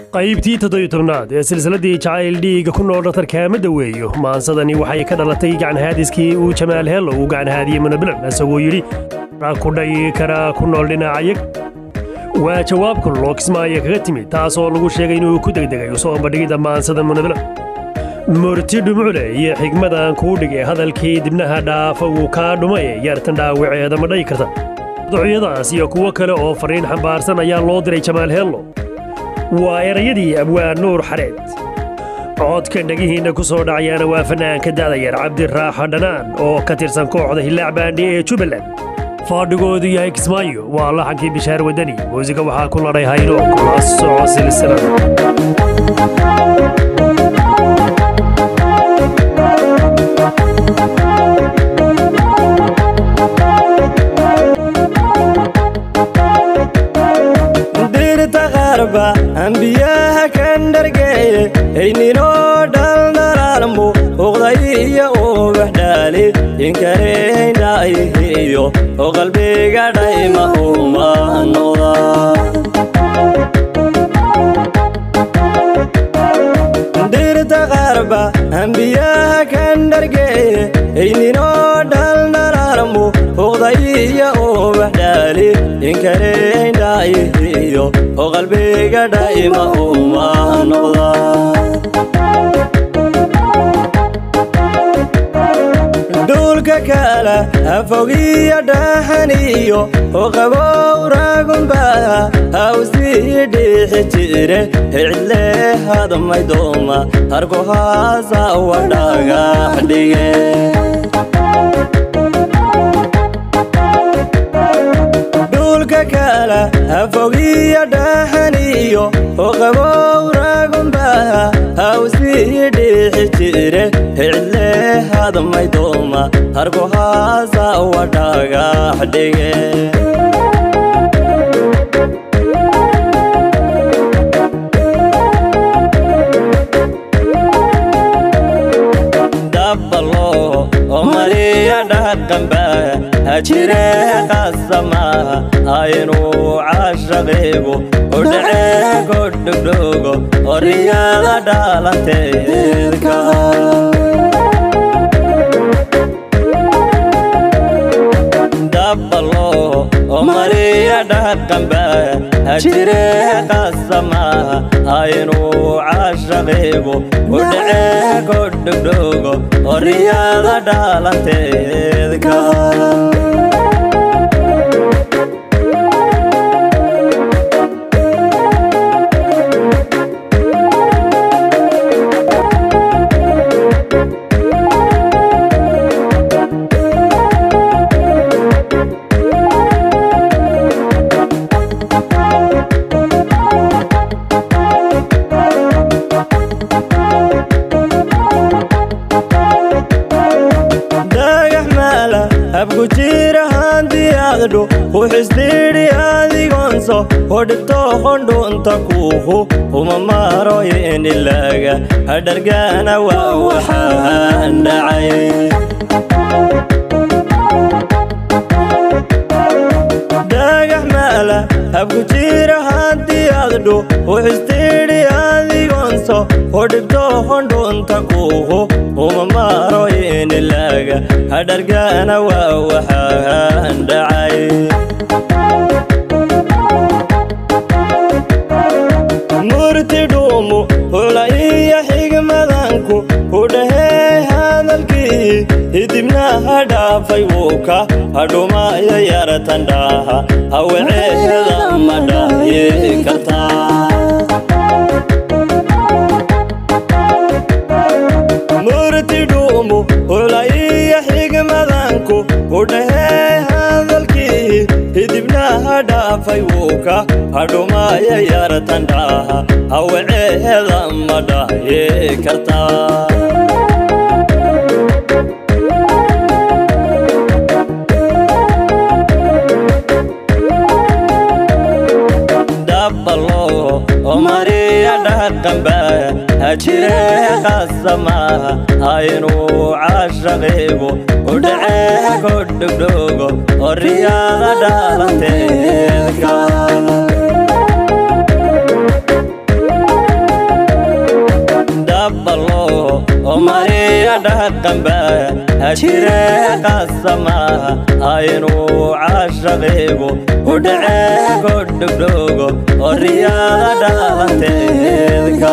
Qaybtii 17aad ee silsiladii Jacayl Dhiiga ku nool dhakhtarkaamada weeyo. Maansadani waxay ka dhalatay gacanhaadiskii uu Jamaal Hello uu gacanhaadiyey Munabilan, isagoo yidhi ku dhayi karaa ku nool dhinacayag. Waa jawaab kuloo Kismaayo kaga timid, taasoo lagu sheegay inuu ku degdegay soo bandhigidda maansada Munabilan. Murti dhumucle iyo xigmadan kuu dhigay, hadalkii dibnaha dhaafa wuu kaa dhumay, yartan dhaawaceeda ma dhayi karta? Ducyadaas iyo kuwo kale oo fariin xambaarsan ayaa loo diray Jamaal Hello. Waa erayadii Abwaan Nuur Xareed, codka dhegihiinna ku soo dhacayaana waa fanaanka da'dayar Cabdiraaxa Dhanaan oo ka tirsan kooxda Hilaac Baandhi ee Jubbaland, fadhigoodu yahay Kismaayo. Waa laxankii Bishaar Wadani, muusiga waxaa ku ladhay Hayno. Kula soco silsilada. Dirta qarba ambiyaha kan dhargeeye ayninoo dhaldhalaalmu uqday iyo ubax dhaali inkareyndhaayihiyo oo qalbiga dhayma uma noqda. Dirta qarba ambiyaha kan dhargeeye ayninoo dhaldhalaalmu uqday iyo ubax dhaali inkareyndhaayihiyo oo qalbiga dhayma uma noqda. Dhulka kala hafogiyo dhaxaniyo oo qabow ragunba hawsii dhiixi jire, cidle hadmay dooma harku haasa wa dhagax dhige. Dhulka kala hafogiyo dhaxaniyo oo qabow ragunba hawsii dhiixi jire, cidle hadmay dooma harku haasa wa dhagax dhige. Dabbalo oo mariya dhaqanba hajire qasamaha inuu caashaqigu u dhacee ku dhugdhugo oo riyada dhalanteedka. Dabbalo oo mariya dhaqanba hajire qasamaha inuu caashaqigu u dhacee ku dhugdhugo oo riyada dhalanteedka. Dhagax maala habku jira handiyaadhu uxisdhiidhi adigoonso hodhibto qondhunta kuuhu uma maro inilaga hadhargana waa waxaan dhacay. Dhagax maala habku jira handiyaadhu uxisdhiidhi adigoonso hodhibto qondhunta kuuhu uma maro inilaga hadhargana waa waxaan dhacay. Murti dhuumu hula iyo xigmadanku ku dhahee, hadalkii hidibnaha dhaafay wuuka hadhumaayo yaratan dhaaha hawaceeda ma dhaayi kartaa? Murti dhuumu hula iyo xigmadanku ku dhahee, hadalkii hidibnaha dhaafay wuuka hadhumaayo yaratan dhaaha hawaceeda ma dhaayi kartaa? Dabbalo oo mariya dhaqanba hajire qasamaha inuu caashaqigu u dhacee ku dhugdhugo oo riyada dhalanteedka. Oo mariya dhaqanba hajire qasama aynu caashaqigu u dhace godhogdhogo oo riyaada dhaalanteedka.